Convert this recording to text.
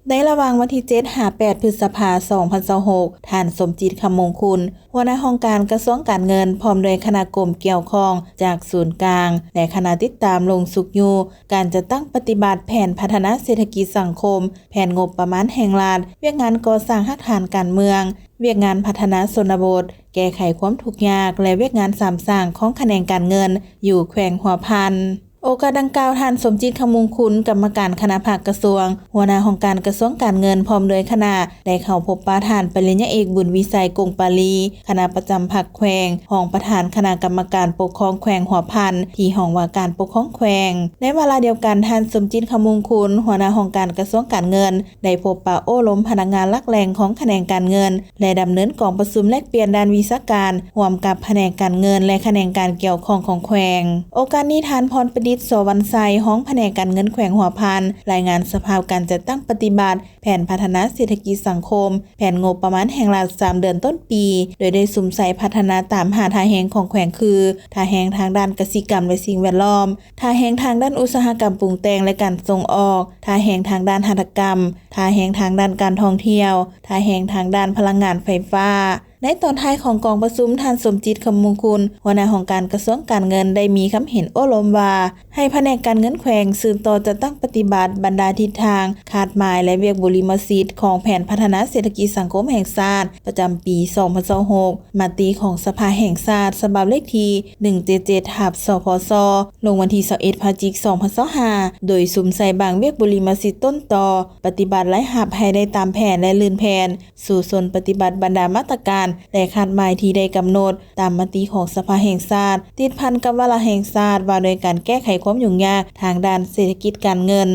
ໃນລະຫວ່າງວັນທີເຈັດຫາແປດ ພຶດສະພາ ສອງພັນຊາວຫົກ ທ່ານ ສົມຈິດ ຄຳມົງຄຸນ ຫົວໜ້າຫ້ອງການກະຊວງການເງິນ ພ້ອມດ້ວຍຄະນະກົມກ່ຽວຂ້ອງຈາກສູນກາງ ແລະ ຄະນະຕິດຕາມລົງຊຸກຍູ້ການຈັດຕັ້ງປະຕິບັດແຜນພັດທະນາເສດຖະກິດສັງຄົມ, ແຜນງົບປະມານແຫ່ງລັດ, ວຽກງານກໍ່ສ້າງຮາກຖານການເມືອງ, ວຽກງານພັດທະນາຊົນນະບົດ, ແກ້ໄຂຄວາມທຸກຍາກ ແລະ ວຽກງານສາມສ້າງຂອງຂະແໜງການເງິນຢູ່ແຂວງຫົວພັນ. ໂອກາດດັ່ງກ່າວ, ທ່ານ ສົມຈິດ ຄຳມົງຄຸນ ກຳມະການຄະນະພັກກະຊວງ, ຫົວໜ້າຫ້ອງການກະຊວງການເງິນ ພ້ອມດ້ວຍຄະນະ ໄດ້ເຂົ້າພົບປະທ່ານປະລິນຍາເອກ ບຸນວິໄສ ກົງປາລີ ຄະນະປະຈຳພັກແຂວງ, ຮອງປະທານຄະນະກຳມະການປົກຄອງແຂວງຫົວພັນ ທີ່ຫ້ອງວ່າການປົກຄອງແຂວງ. ໃນວາລະດຽວກັນ, ທ່ານ ສົມຈິດ ຄຳມົງຄຸນ ຫົວໜ້າຫ້ອງການກະຊວງການເງິນ ໄດ້ພົບປະໂອ້ລົມພະນັກງານຫຼັກແຫຼ່ງຂອງຂະແໜງການເງິນ ແລະ ດຳເນີນກອງປະຊຸມແລກປ່ຽນດ້ານວິຊາການຮ່ວມກັບພະແນກການເງິນ ແລະ ຂະແໜງການກ່ຽວຂ້ອງຂອງແຂວງ. ໂອກາດນີ້, ທ່ານ ພອນປະດິດ ໂສວັນໄຊ ຮອງພະແນກການເງິນແຂວງຫົວພັນ ລາຍງານສະພາບການຈັດຕັ້ງປະຕິບັດແຜນພັດທະນາເສດຖະກິດສັງຄົມ, ແຜນງົບປະມານແຫ່ງລັດ ສາມເດືອນຕົ້ນປີ, ໂດຍໄດ້ສຸມໃສ່ພັດທະນາຕາມຫ້າທ່າແຮງຂອງແຂວງຄື ທ່າແຮງທາງດ້ານກະສິກຳ ແລະ ສິ່ງແວດລ້ອມ, ທ່າແຮງທາງດ້ານອຸດສາຫະກຳປຸງແຕ່ງ ແລະ ການສົ່ງອອກ, ທ່າແຮງທາງດ້ານຫັດຖະກຳ, ທ່າແຮງທາງດ້ານການທ່ອງທ່ຽວ, ທ່າແຮງທາງດ້ານພະລັງງານໄຟຟ້າ. ໃນຕອນທ້າຍຂອງກອງປະຊຸມ, ທ່ານ ສົມຈິດ ຄຳມົງຄຸນ ຫົວໜ້າຫ້ອງການກະຊວງການເງິນ ໄດ້ມີຄຳເຫັນໂອ້ລົມວ່າ ໃຫ້ພະແນກການເງິນແຂວງສືບຕໍ່ຈັດຕັ້ງປະຕິບັດບັນດາທິດທາງ, ຄາດໝາຍ ແລະ ວຽກບຸລິມະສິດຂອງແຜນພັດທະນາເສດຖະກິດສັງຄົມແຫ່ງຊາດ ປະຈຳປີສອງພັນຊາວຫົກ, ມະຕິຂອງສະພາແຫ່ງຊາດ ສະບັບເລກທີໜຶ່ງເຈັດເຈັດ ທັບ ສພຊ ລົງວັນທີຊາວເອັດ ພະຈິກ ສອງພັນຊາວຫ້າ ໂດຍສຸມໃສ່ບາງວຽກບຸລິມະສິດຕົ້ນຕໍ, ປະຕິບັດລາຍຮັບໃຫ້ໄດ້ຕາມແຜນ ແລະ ລື່ນແຜນ, ສູ້ຊົນປະຕິບັດບັນດາມາດຕະການ ແລະ ຄາດໝາຍທີ່ໄດ້ກຳນົດຕາມມະຕິຂອງສະພາແຫ່ງຊາດ ຕິດພັນກັບວາລະແຫ່ງຊາດວ່າດ້ວຍການແກ້ໄຂຄວາມຫຍຸ້ງຍາກທາງດ້ານເສດຖະກິດການເງິນ.